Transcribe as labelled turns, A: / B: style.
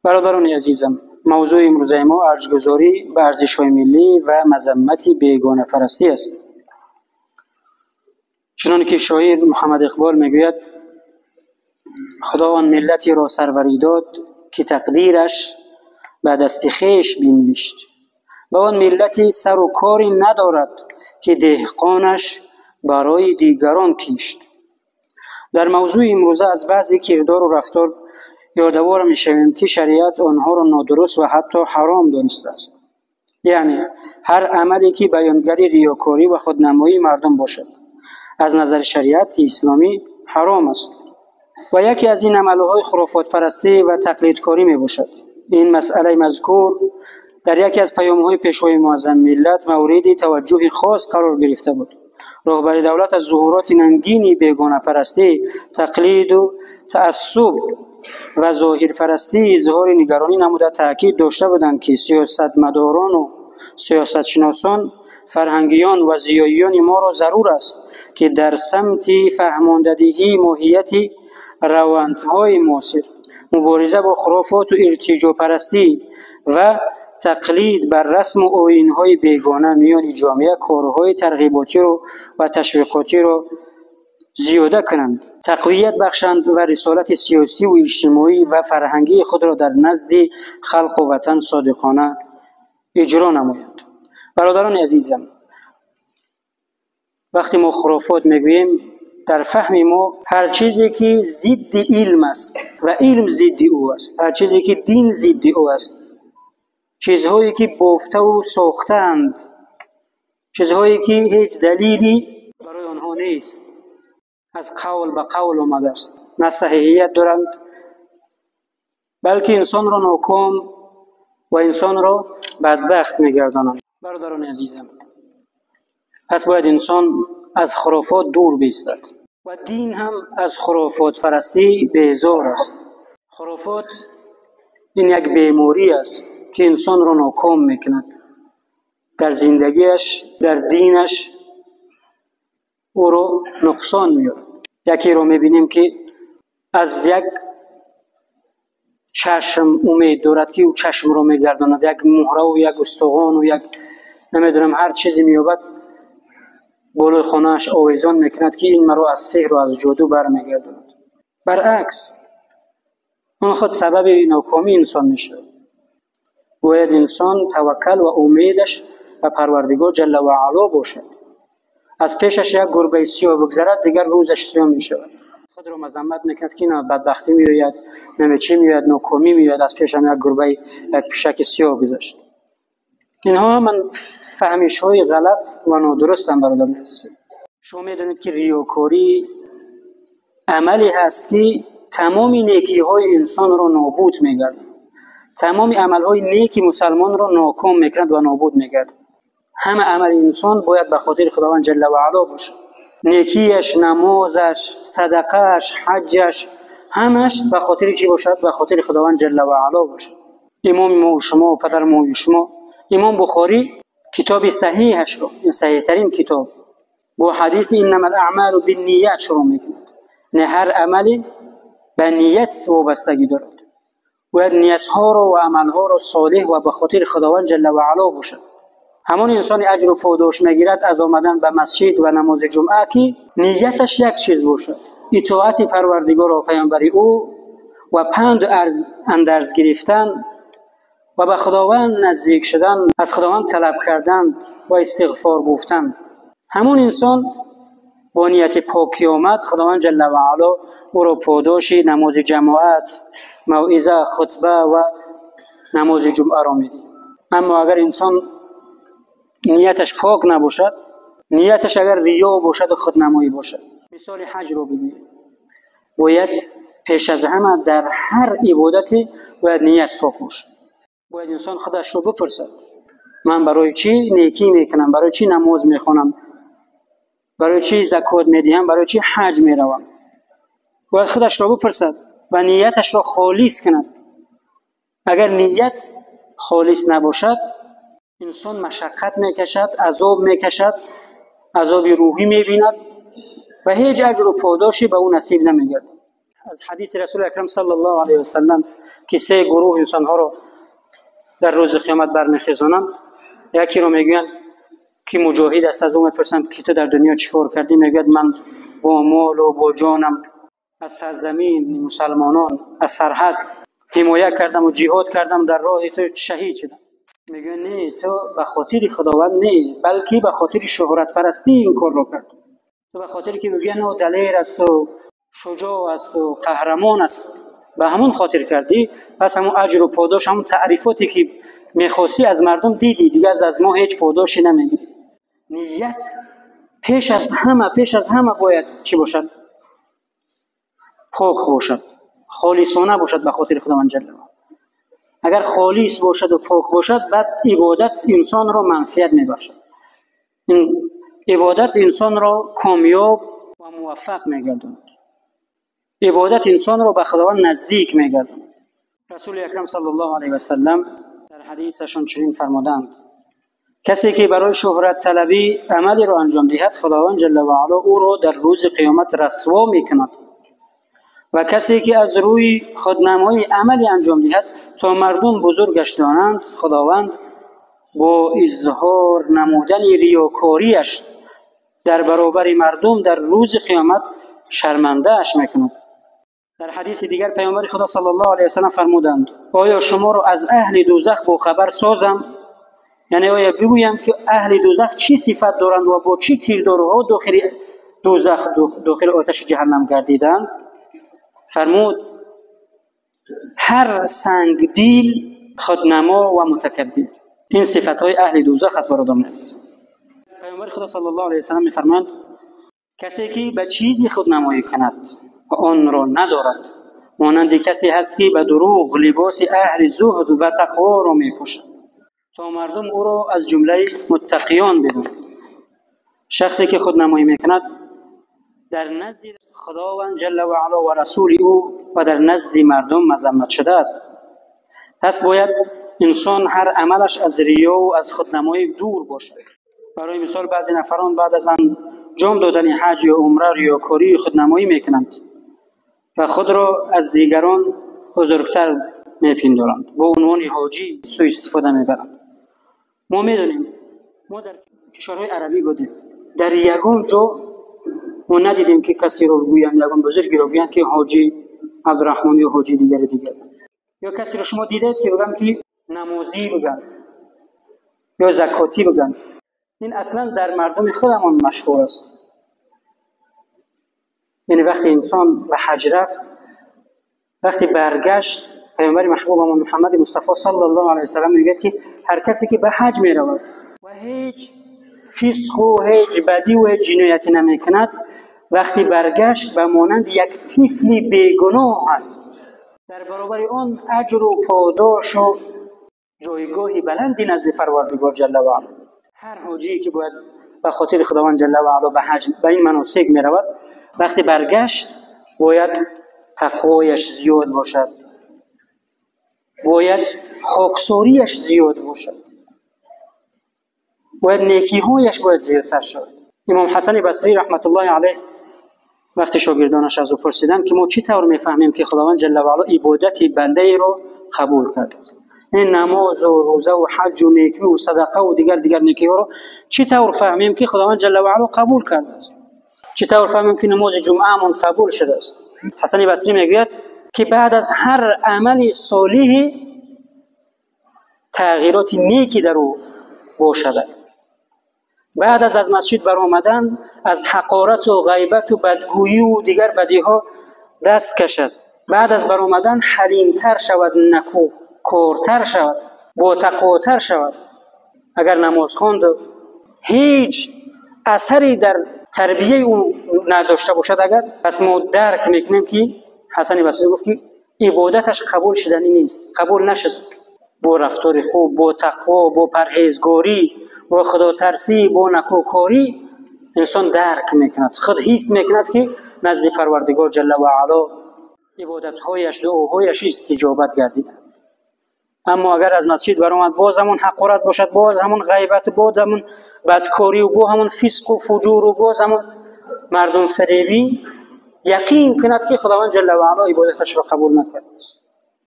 A: Бародарони азизам, мавзӯи имрӯзаи мо арҷгузорӣ ба арзишҳои миллӣ ва мазаммати бегонапарастӣ аст. Чуноне ки шоир Муҳаммад Иқбол мегӯяд: Худо он миллатеро сарварӣ дод, ки тақдираш ба дасти хеш бинавишт. Ба он миллате сару коре надорад, ки деҳқонаш барои дигарон кишт. Дар мавзӯи имрӯза аз баъзе кирдору рафтор ёдовар мешавем, ки шариат онҳоро нодуруст ва ҳатто ҳаром донистааст. Яъне ҳар амале ки баёнгари риёкорӣ ва худнамоии мардум бошад, аз назари шариати исломӣ ҳаром аст. Ва яке аз ин амалҳои хурофотпарастӣ ва тақлидкорӣ мебошад. Ин масъалаи мазкур дар яке аз паёмҳои пешвои муаззами миллат мавриди таваҷҷӯҳи хос қарор гирифта буд. Роҳбари давлат аз зуҳуроти нангини бегонапарастӣ, тақлиду таассуб ва зоҳирпарастӣ изҳори нигаронӣ намуда таъкид дошта буданд, ки сиёсатмадорону сиёсатшиносон, фарҳангиён ва зиёиёни моро зарур аст, ки дар самти фаҳмондадиҳии моҳияти равандҳои муосир, мубориза бо хурофоту иртиҷопарастӣ ва тақлид бар расму оинҳои бегона миёни ҷомеа корҳои тарғиботиро ва ташвиқотиро зиёда кунанд, тақвият бахшанд ва рисолати сиёсиву иҷтимоӣ ва фарҳангии худро дар назди халқу ватан содиқона иҷро намоянд. Бародарони азизам, вақте мо хурофот мегӯем, дар фаҳми мо ҳар чизе ки зидди илм аст ва илм зидди ӯ аст, ҳар чизе ки дин зидди ӯ аст, чизҳое ки бофтаву сохтаанд, чизҳое ки ҳеҷ далеле барои онҳо нест, аз қавл ба қавл омадааст, на саҳиҳият доранд, балки инсонро ноком ва инсонро бадбахт мегардонанд. Бародарони азизам, пас бояд инсон аз хурофот дур бистад ва дин ҳам аз хурофотпарастӣ безор аст. Хурофот ин як беморӣ аст, ки инсонро ноком мекунад дар зиндагиаш, дар динаш ӯро нуқсон меорад. Якеро мебинем, ки аз як чашм умед дорад, ки ӯ чашмро мегардонад, як муҳраву як устухону як намедонам ҳар чизе меёбад, болои хонааш овезон мекунад, ки ин маро аз сеҳру аз ҷоду бармегардонад. Баръакс, он худ сабаби нокомии инсон мешавад. Бояд инсон таваккал ва умедаш ба Парвардигор ҷалла ва аъло бошад. Аз пешаш як гурбаи сиёҳ бигзарад, дигар рӯзаш сиёҳ мешавад. Худро мазаммат мекунад, ки на бадбахтӣ меояд, наме чӣ меояд, нокомӣ меояд, аз пешам як гурбаи, як пишаки сиёҳ гузашт. Инҳо ҳаман фаҳмишҳои ғалат ва нодурустанд, бародарони азиз. Шумо медонед, ки риёкорӣ амале ҳаст, ки тамоми некиҳои инсонро нобуд мегардад, тамоми амалҳои неки мусалмонро ноком мекунад ва нобуд мегардад. Ҳама амали инсон бояд ба хотири Худованд ҷалла ва аъло бошад. Некиаш, намозаш, садақааш, ҳаҷҷаш ҳамаш ба хотири чӣ бошад? Ба хотири Худованд ҷалла ва аъло бошад. Имоми мо шумо, падари мо шумо, Имом Бухорӣ китоби саҳиҳашро, ин саҳиҳтарин китоб, бо ҳадиси иннамал аъмалу бинният шурӯъ мекунад. Яъне ҳар амале ба ният вобастагӣ дорад. Бояд ниятҳоро ва амалҳоро солеҳ ва ба хотири Худованд ҷалла ва аъло бошад. Ҳамон инсони аҷру подош мегирад аз омадан ба масҷид ва намози ҷумъа, ки нияташ як чиз бошад: итоати Парвардигор ва паёмбари ӯ ва панду андарз гирифтан ва ба Худованд наздик шудан, аз Худованд талаб кардан ва истиғфор гуфтан. Ҳамон инсон бо нияти покӣ омад, Худованд ҷалла ва аъло ӯро подоши намози ҷамоат, мавъиза, хутба ва намози ҷумъаро медиҳад. Аммо агар инсон нияташ пок набошад, нияташ агар риё бошад ва худнамоӣ бошад, мисоли ҳаҷро бигӯем, бояд пеш аз ҳама дар ҳар ибодате бояд ният пок бошад. Бояд инсон худашро бипурсад: ман барои чӣ некӣ мекунам, барои чӣ намоз мехонам, барои чӣ закот медиҳам, барои чӣ ҳаҷ меравам? Бояд худашро бипурсад ва нияташро холис кунад. Агар ният холис набошад, инсон машаққат мекашад, азоб мекашад, азоби рӯҳӣ мебинад ва ҳеҷ аҷру подоше ба ӯ насиб намегардад. Аз ҳадиси Расули Акрам саллаллоҳу алайҳи васаллам ки се гурӯҳ инсонҳоро дар рӯзи қиёмат бармехезонанд. Якеро мегӯянд ки муҷоҳид аст, аз ӯ мепурсанд ки ту дар дунё чӣ кор кардӣ? Мегӯяд ман бо молу бо ҷонам аз сарзамини мусалмонон, аз сарҳад ҳимоя кардам ва ҷиҳод кардам, дар роҳи ту шаҳид шудам. Мегӯяд не, ту ба хотири Худованд не, балки ба хотири шӯҳратпарастӣ ин корро кардӣ. Ту ба хотире ки мегӯянд ӯ далер аст ва шуҷоъ аст ва қаҳрамон аст, ба ҳамон хотир кардӣ. Пас ҳамон аҷру подош, ҳамон таърифоте ки мехостӣ аз мардум дидӣ, дигар аз мо ҳеҷ подоше намегирӣ. Ният пеш аз ҳама бояд чӣ бошад? Пок бошад, холисона бошад ба хотири Худованд ҷалла. Агар холис бошад ва пок бошад, баъд ибодат инсонро манфиат мебахшад. Ин ибодат инсонро комёб ва муваффақ мегардонад. Ибодат инсонро ба Худованд наздик мегардонад. Расули акрам саллаллоҳу алайҳи васаллам дар ҳадисашон чунин фармуданд: касе ки барои шӯҳратталабӣ амалеро анҷом диҳад, Худованд ҷалла ва аъло ӯро дар рӯзи қиёмат расво мекунад ва касе ки аз рӯи худнамоӣ амале анҷом диҳад то мардум бузургаш донанд, Худованд бо изҳор намудани риёкориаш дар баробари мардум дар рӯзи қиёмат шармандааш мекунад. Дар ҳадиси дигар Паёмбари Худо саллаллоҳу алайҳи васаллам фармуданд: оё шуморо аз аҳли дӯзах бохабар созам? Яъне оё бигӯям ки аҳли дӯзах чӣ сифат доранд ва бо чӣ кирдорҳо дохили дӯзах, дохили оташи ҷаҳаннам гардиданд? Фармуд: ҳар сангдил, худнамо ва мутакаббир. Ин сифатҳои аҳли дӯзах аст, бародарони азиз. Паёмбари Худо саллаллоҳу алайҳи васаллам мефармоянд: касе ки ба чизи худнамоӣ кунад ва онро надорад, монанди касе ҳаст ки ба дурӯғ либоси аҳли зуҳд ва тақворо мепӯшад то мардум ӯро аз ҷумлаи муттақиён бидонанд. Шахсе ки худнамоӣ мекунад, дар назди Худованд ҷалла ва аъло ва расули ӯ ва дар назди мардум мазаммат шудааст. Пас бояд инсон ҳар амалаш аз риёву аз худнамоӣ дур бошад. Барои мисол, баъзе нафарон баъд аз анҷом додани ҳаҷ ё умра риёкорию худнамоӣ мекунанд ва худро аз дигарон бузургтар мепиндоранд, бо унвони ҳоҷӣ сӯистифода мебаранд. Мо медонем, мо дар кишварҳои арабӣ будем, дар ягон ҷо мо надидем ки касеро гӯянд, ягон бузургеро гӯянд ки ҳоҷӣ Абдураҳмон ё ҳоҷи дигари дигар. Ё касеро шумо дидаед ки бигӯям ки намозӣ бигӯянд ё закотӣ бигӯянд? Ин аслан дар мардуми худамон машҳур аст. Яъне вақте инсон ба ҳаҷ рафт, вақте баргашт, Паёмбари маҳбубамон Муҳаммади Мустафо саллаллоҳу алайҳи васаллам мегӯяд ки ҳар касе ки ба ҳаҷ меравад ва ҳеҷ фисқу ҳеҷ бадиву ҳеҷ ҷинояте намекунад, вақте баргашт ба монанди як тифли бегуноҳ аст. Дар баробари он аҷру подошу ҷойгоҳи баланди назди Парвардигор ҷалла ва аъло. Ҳар ҳоҷие ки бояд ба хотири Худованд ҷалла ва аъло ба ҳаҷ, ба ин маносик меравад, вақте баргашт бояд тақвояш зиёд бошад, бояд хоксориаш зиёд бошад, бояд некиҳояш бояд зиёдтар шавад. Имом Ҳасани Басрӣ раҳматуллоҳи алайҳ вақте шогирдонаш аз ӯ пурсиданд ки мо чӣ тавр мефаҳмем ки Худованд ҷалла ва аъло ибодати бандаеро қабул кардааст, ин намозу рӯзаву ҳаҷу некиву садақаву дигар дигар некиҳоро чӣ тавр фаҳмем ки Худованд ҷалла ва аъло қабул кардааст, чӣ тавр фаҳмем ки намози ҷумъаамон қабул шудааст? Ҳасани Басрӣ мегӯяд ки баъд аз ҳар амали солиҳе тағйироти неки дар ӯ бошад, баъд аз масҷид баромадан аз ҳақорату ғайбату бадгӯиву дигар бадиҳо даст кашад, баъд аз баромадан ҳалимтар шавад, накӯкортар шавад, ботақвотар шавад. Агар намоз хонду ҳеҷ асаре дар тарбияи ӯ надошта бошад агар, пас мо дарк мекунем ки Ҳасани Басрӣ гуфт ки ибодаташ қабул шуданӣ нест, қабул нашудааст. Бо рафтори хуб, бо тақво, бо парҳезгорӣ, бо худотарсӣ, бо накӯкорӣ инсон дарк мекунад, худ ҳис мекунад ки назди Парвардигор ҷалла ва аъло ибодатҳояш, дуоҳояш истиҷобат гардида. Аммо агар аз масҷид баромад, боз ҳамон ҳақорат бошад, боз ҳамон ғайбат, боз ҳамон бадкориву бо ҳамон фисқу фуҷуру боз ҳамон мардумфаребӣ, яқин кунад ки Худованд ҷалла ва аъло ибодаташро қабул накардааст.